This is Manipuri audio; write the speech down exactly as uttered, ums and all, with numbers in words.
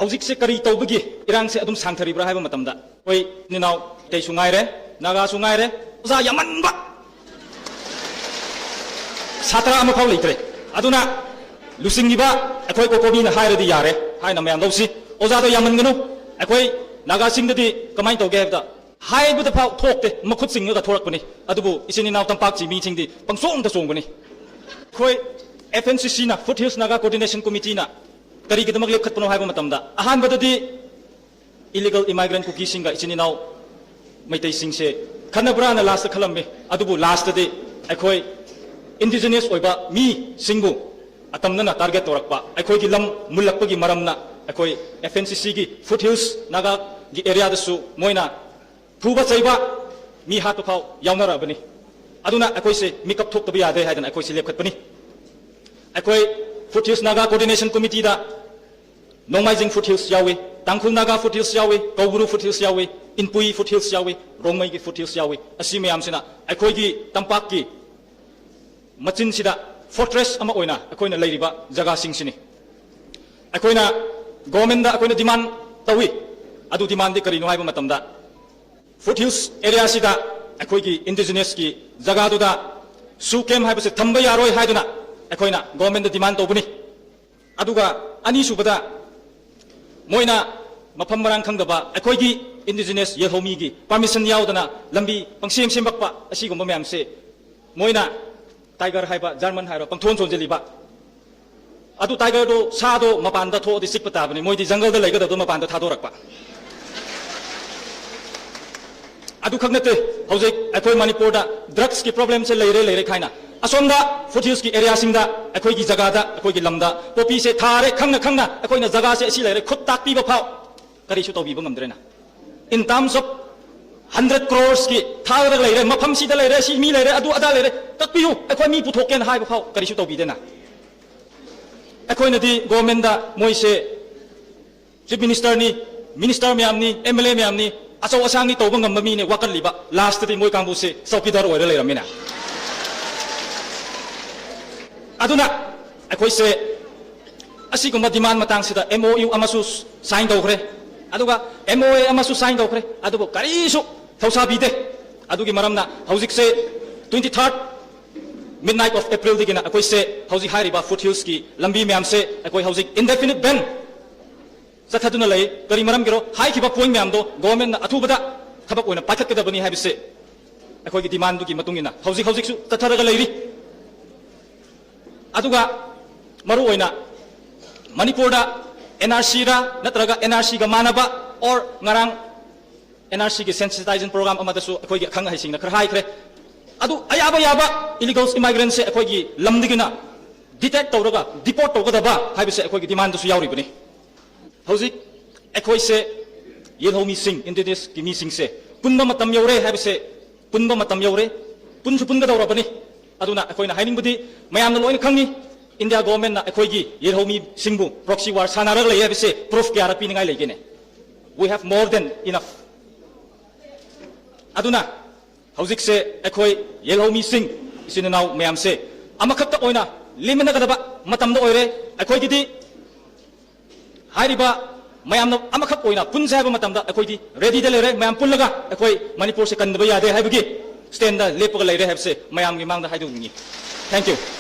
ꯍꯧꯖꯤꯛꯁꯦ ꯀꯔꯤ ꯇꯧꯕꯒꯤ ꯏꯔꯥꯡꯁꯦ ꯑꯗꯨꯝ ꯁꯥꯡꯊꯔꯤꯕ꯭ꯔꯥ ꯍꯥꯏꯕ ꯃꯇꯝꯗ, ꯑꯩꯈꯣꯏ ꯏꯆꯤꯟ ꯏꯅꯥꯎ ꯃꯩꯇꯩꯁꯨ ꯉꯥꯏꯔꯦ, ꯅꯥꯒꯥꯁꯨ ꯉꯥꯏꯔꯦ, ꯑꯣꯖꯥ ꯌꯥꯝꯃꯟꯕ, ꯁꯥꯇ꯭ꯔ ꯑꯃꯐꯥꯎ ꯂꯩꯇ꯭ꯔꯦ꯫ ꯑꯗꯨꯅ ꯂꯨꯆꯤꯡꯉꯤꯕ ꯑꯩꯈꯣꯏ ꯀꯣꯀꯣꯃꯤꯅ ꯍꯥꯏꯔꯗꯤ ꯌꯥꯔꯦ ꯍꯥꯏꯅ ꯃꯌꯥꯝ ꯂꯧꯁꯤ꯫ ꯑꯣꯖꯥꯗꯣ ꯌꯥꯝꯃꯟꯒꯅꯨ꯫ ꯑꯩꯈꯣꯏ ꯅꯥꯒꯥꯁꯤꯡꯗꯗꯤ ꯀꯃꯥꯏꯅ ꯇꯧꯒꯦ ꯍꯥꯏꯕꯗ, ꯍꯥꯏꯕꯗ ꯐꯥꯎ ꯊꯣꯛꯇꯦ, ꯃꯈꯨꯠ ꯆꯤꯡꯉꯒ ꯊꯣꯔꯛꯄꯅꯤ꯫ ꯑꯗꯨꯕꯨ ꯏꯆꯤꯟ ꯏꯅꯥꯎ ꯇꯝꯄꯥꯛꯀꯤ ꯃꯤꯁꯤꯡꯗꯤ ꯄꯪꯆꯣꯡꯗ ꯆꯣꯡꯕꯅꯤ꯫ ꯑꯩꯈꯣꯏ F N C C ꯅ, Foot Hills Naga Coordination Committee ꯅ ꯀꯔꯤꯒꯤꯗꯃꯛ ꯂꯦꯞꯈꯠꯄꯅꯣ ꯍꯥꯏꯕ ꯃꯇꯝꯗ, ꯑꯍꯥꯟꯕꯗꯗꯤ illegal immigrant ꯀꯨꯀꯤꯁꯤꯡꯒ ꯏꯆꯤꯟ ꯏꯅꯥꯎ ꯃꯩꯇꯩꯁꯤꯡꯁꯦ ꯈꯠꯅꯕ꯭ꯔꯥꯅ last ꯈꯜꯂꯝꯃꯤ꯫ ꯑꯗꯨꯕꯨ last ꯇꯗꯤ ꯑꯩꯈꯣꯏ indigenous ꯑꯣꯏꯕ ꯃꯤꯁꯤꯡꯕꯨ ꯑꯇꯝꯅꯅ target ꯇꯧꯔꯛꯄ, ꯑꯩꯈꯣꯏꯒꯤ ꯂꯝ ꯃꯨꯜꯂꯛꯄꯒꯤ ꯃꯔꯝꯅ ꯑꯩꯈꯣꯏ F N C C ꯒꯤ Foot Hills Naga ꯒꯤ area ꯗꯁꯨ ꯃꯣꯏꯅ ꯐꯨꯕ ꯆꯩꯕ, ꯃꯤ ꯍꯥꯠꯄ ꯐꯥꯎ ꯌꯥꯎꯅꯔꯛꯑꯕꯅꯤ꯫ ꯑꯗꯨꯅ ꯑꯩꯈꯣꯏꯁꯦ ꯃꯤꯀꯞ ꯊꯣꯛꯇꯕ ꯌꯥꯗꯦ ꯍꯥꯏꯗꯅ ꯑꯩꯈꯣꯏꯁꯦ ꯂꯦꯞꯈꯠꯄꯅꯤ꯫ ꯑꯩꯈꯣꯏ Foot Hills Naga Coordination Committee ꯗ ꯅꯣꯡꯃꯥꯏꯖꯤꯡ Foot Hills ꯌꯥꯎꯏ, ꯇꯥꯡꯈꯨꯜ ꯅꯥꯒꯥ Foot Hills ꯌꯥꯎꯏ, ꯀꯧꯕ꯭ꯔꯨ Foot Hills ꯌꯥꯎꯏ, ꯏꯟꯄꯨꯏ Foot Hills ꯌꯥꯎꯏ, ꯔꯣꯡꯃꯩꯒꯤ Foot Hills ꯌꯥꯎꯏ꯫ ꯑꯁꯤ ꯃꯌꯥꯝꯁꯤꯅ ꯑꯩꯈꯣꯏꯒꯤ ꯇꯝꯄꯥꯛꯀꯤ ꯃꯆꯤꯟꯁꯤꯗ fortress ꯑꯃ ꯑꯣꯏꯅ ꯑꯩꯈꯣꯏꯅ ꯂꯩꯔꯤꯕ ꯖꯒꯥꯁꯤꯡꯁꯤꯅꯤ꯫ ꯑꯩꯈꯣꯏꯅ government ꯗ ꯑꯩꯈꯣꯏꯅ demand ꯇꯧꯏ꯫ ꯑꯗꯨ demand ꯗꯤ ꯀꯔꯤꯅꯣ ꯍꯥꯏꯕ ꯃꯇꯝꯗ, Foot Hills area ꯁꯤꯗ ꯑꯩꯈꯣꯏꯒꯤ indigenous ꯀꯤ ꯖꯒꯥꯗꯨꯗ ꯁꯨ camp ꯍꯥꯏꯕꯁꯦ ꯊꯝꯕ ꯌꯥꯔꯣꯏ ꯍꯥꯏꯗꯨꯅ ꯑꯩꯈꯣꯏꯅ government ꯗ demand ꯇꯧꯕꯅꯤ꯫ ꯑꯗꯨꯒ ꯑꯅꯤꯁꯨꯕꯗ, ꯃꯣꯏꯅ ꯃꯐꯝ ꯃꯔꯥꯡ ꯈꯪꯗꯕ ꯑꯩꯈꯣꯏꯒꯤ indigenous ꯌꯦꯜꯍꯧꯃꯤꯒꯤ permission ꯌꯥꯎꯗꯅ ꯂꯝꯕꯤ ꯄꯪꯁꯦꯝ ꯁꯦꯝꯃꯛꯄ, ꯑꯁꯤꯒꯨꯝꯕ ꯃꯌꯥꯝꯁꯦ ꯃꯣꯏꯅ tiger ꯍꯥꯏꯕ, German ꯍꯥꯏꯔꯣ, ꯄꯪꯊꯣꯟ ꯆꯣꯟꯁꯤꯜꯂꯤꯕ꯫ ꯑꯗꯨ tiger ꯗꯣ, ꯁꯥꯗꯣ ꯃꯄꯥꯟꯗ ꯊꯣꯛꯑꯗꯤ ꯆꯤꯛꯄ ꯇꯥꯕꯅꯤ, ꯃꯣꯏꯗꯤ jungle ꯗ ꯂꯩꯒꯗꯕꯗꯣ ꯃꯄꯥꯟꯗ ꯊꯥꯗꯣꯔꯛꯄ꯫ ꯑꯗꯨ ꯈꯛ ꯅꯠꯇꯦ, ꯍꯧꯖꯤꯛ ꯑꯩꯈꯣꯏ ꯃꯅꯤꯄꯨꯔꯗ drugs ꯀꯤ problem ꯁꯦ ꯂꯩꯔꯦ, ꯂꯩꯔꯦ ꯈꯥꯏꯅ꯫ ꯑꯁꯣꯝꯗ Foot Hills ꯀꯤ area ꯁꯤꯡꯗ, ꯑꯩꯈꯣꯏꯒꯤ ꯖꯒꯥꯗ, ꯑꯩꯈꯣꯏꯒꯤ ꯂꯝꯗ poppy ꯁꯦ ꯊꯥꯔꯦ ꯈꯪꯅ ꯈꯪꯅ, ꯑꯩꯈꯣꯏꯅ ꯖꯒꯥꯁꯦ ꯑꯁꯤ ꯂꯩꯔꯦ, ꯈꯨꯠ ꯇꯥꯛꯄꯤꯕ ꯐꯥꯎ ꯀꯔꯤꯁꯨ ꯇꯧꯕꯤꯕ ꯉꯝꯗ꯭ꯔꯦꯅ꯫ In terms of hundred crores ꯀꯤ ꯊꯥꯔꯒ ꯂꯩꯔꯦ, ꯃꯐꯝꯁꯤꯗ ꯂꯩꯔꯦ, ꯁꯤ ꯃꯤ ꯂꯩꯔꯦ, ꯑꯗꯨ ꯑꯗꯥ ꯂꯩꯔꯦ, ꯀꯛꯄꯤꯌꯨ, ꯑꯩꯈꯣꯏ ꯃꯤ ꯄꯨꯊꯣꯛꯀꯦꯅ ꯍꯥꯏꯕ ꯐꯥꯎ ꯀꯔꯤꯁꯨ ꯇꯧꯕꯤꯗꯦꯅ꯫ ꯑꯩꯈꯣꯏꯅꯗꯤ government ꯗ ꯃꯣꯏꯁꯦ Chief Minister ꯅꯤ, minister ꯃꯌꯥꯝꯅꯤ, M L A ꯃꯌꯥꯝꯅꯤ, ꯑꯆꯧ ꯑꯁꯥꯡꯅꯤ, ꯇꯧꯕ ꯉꯝꯕ ꯃꯤꯅꯦ ꯋꯥꯀꯠꯂꯤꯕ, last ꯇꯗꯤ ꯃꯣꯏ ꯀꯥꯡꯕꯨꯁꯦ ꯆꯧꯀꯤꯗꯥꯔ ꯑꯣꯏꯔ ꯂꯩꯔꯝꯃꯤꯅ꯫ ꯑꯗꯨꯅ ꯑꯩꯈꯣꯏꯁꯦ ꯑꯁꯤꯒꯨꯝꯕ demand ꯃꯇꯥꯡꯁꯤꯗ MOU ꯑꯃꯁꯨ sign ꯇꯧꯈ꯭ꯔꯦ, ꯑꯗꯨꯒ MOA ꯑꯃꯁꯨ sign ꯇꯧꯈ꯭ꯔꯦ, ꯑꯗꯨꯕꯨ ꯀꯔꯤꯁꯨ ꯊꯧꯁꯥꯕꯤꯗꯦ꯫ ꯑꯗꯨꯒꯤ ꯃꯔꯝꯅ ꯍꯧꯖꯤꯛꯁꯦ twenty third midnight of Aprilꯗꯒꯤꯅ ꯑꯩꯈꯣꯏꯁꯦ ꯍꯧꯖꯤꯛ ꯍꯥꯏꯔꯤꯕ foothill ꯀꯤ ꯂꯝꯕꯤ ꯃꯌꯥꯝꯁꯦ ꯑꯩꯈꯣꯏ ꯍꯧꯖꯤꯛ indefinite ban ꯆꯠꯊꯗꯨꯅ ꯂꯩ꯫ ꯀꯔꯤ ꯃꯔꯝꯒꯤꯔꯣ? ꯍꯥꯏꯈꯤꯕ point ꯃꯌꯥꯝꯗꯣ governmentꯅ ꯑꯊꯨꯕꯗ ꯊꯕꯛ ꯑꯣꯏꯅ ꯄꯥꯏꯈꯠꯀꯗꯕꯅꯤ ꯍꯥꯏꯕꯁꯦ ꯑꯩꯈꯣꯏꯒꯤ demandꯗꯨꯒꯤ ꯃꯇꯨꯡ ꯏꯟꯅ ꯍꯧꯖꯤꯛ ꯍꯧꯖꯤꯛꯁꯨ ꯆꯠꯊꯔꯒ ꯂꯩꯔꯤ꯫ ꯑꯗꯨꯒ ꯃꯔꯨ ꯑꯣꯏꯅ ꯃꯅꯤꯄꯨꯔꯗ NRCꯔ ꯅꯠꯇ꯭ꯔꯒ NRCꯒ ꯃꯥꯟꯅꯕ, or ꯉꯔꯥꯡ NRCꯒꯤ sensitization program ꯑꯃꯗꯁꯨ ꯑꯩꯈꯣꯏꯒꯤ ꯑꯈꯪ ꯑꯍꯩꯁꯤꯡꯅ ꯈꯔ ꯍꯥꯏꯈ꯭ꯔꯦ꯫ ꯑꯗꯨ ꯑꯌꯥꯕ ꯌꯥꯕ illegal immigrantꯁꯦ ꯑꯩꯈꯣꯏꯒꯤ ꯂꯝꯗꯒꯤꯅ detect ꯇꯧꯔꯒ deport ꯇꯧꯒꯗꯕ ꯍꯥꯏꯕꯁꯦ ꯑꯩꯈꯣꯏꯒꯤ demandꯗꯁꯨ ꯌꯥꯎꯔꯤꯕꯅꯤ꯫ ꯍꯧꯖꯤꯛ ꯑꯩꯈꯣꯏꯁꯦ ꯌꯦꯜꯍꯧꯃꯤꯁꯤꯡ, indigenous ꯀꯤ ꯃꯤꯁꯤꯡꯁꯦ ꯄꯨꯟꯕ ꯃꯇꯝ ꯌꯧꯔꯦ ꯍꯥꯏꯕꯁꯦ, ꯄꯨꯟꯕ ꯃꯇꯝ ꯌꯧꯔꯦ, ꯄꯨꯟꯁꯨ ꯄꯨꯟꯒꯗꯧꯔꯕꯅꯤ꯫ ꯑꯗꯨꯅ ꯑꯩꯈꯣꯏꯅ ꯍꯥꯏꯅꯤꯡꯕꯗꯤ, ꯃꯌꯥꯝꯅ ꯂꯣꯏꯅ ꯈꯪꯉꯤ, India governmentꯅ ꯑꯩꯈꯣꯏꯒꯤ ꯌꯦꯜꯍꯧꯃꯤꯁꯤꯡꯕꯨ proxy war ꯁꯥꯟꯅꯔꯒ ꯂꯩ ꯍꯥꯏꯕꯁꯦ proof ꯀꯌꯥꯔꯛ ꯄꯤꯅꯤꯡꯉꯥꯏ ꯂꯩꯒꯦꯅꯦ? We have more than enough. ꯑꯗꯨꯅ ꯍꯧꯖꯤꯛꯁꯦ ꯑꯩꯈꯣꯏ ꯌꯦꯜꯍꯧꯃꯤꯁꯤꯡ, ꯏꯆꯤꯟ ꯏꯅꯥꯎ ꯃꯌꯥꯝꯁꯦ ꯑꯃꯈꯛꯇ ꯑꯣꯏꯅ ꯂꯦꯝꯃꯤꯟꯅꯒꯗꯕ ꯃꯇꯝꯗ ꯑꯣꯏꯔꯦ꯫ ꯑꯩꯈꯣꯏꯒꯤꯗꯤ ꯍꯥꯏꯔꯤꯕ ꯃꯌꯥꯝꯅ ꯑꯃꯈꯛ ꯑꯣꯏꯅ ꯄꯨꯟꯁꯦ ꯍꯥꯏꯕ ꯃꯇꯝꯗ ꯑꯩꯈꯣꯏꯗꯤ readyꯗ ꯂꯩꯔꯦ꯫ ꯃꯌꯥꯝ ꯄꯨꯜꯂꯒ ꯑꯩꯈꯣꯏ ꯃꯅꯤꯄꯨꯔꯁꯦ ꯀꯟꯗꯕ ꯌꯥꯗꯦ ꯍꯥꯏꯕꯒꯤ standꯗ ꯂꯦꯞꯄꯒ ꯂꯩꯔꯦ ꯍꯥꯏꯕꯁꯦ ꯃꯌꯥꯝꯒꯤ ꯃꯥꯡꯗ ꯍꯥꯏꯗꯣꯛꯅꯤꯡꯉꯤ꯫ Thank you꯫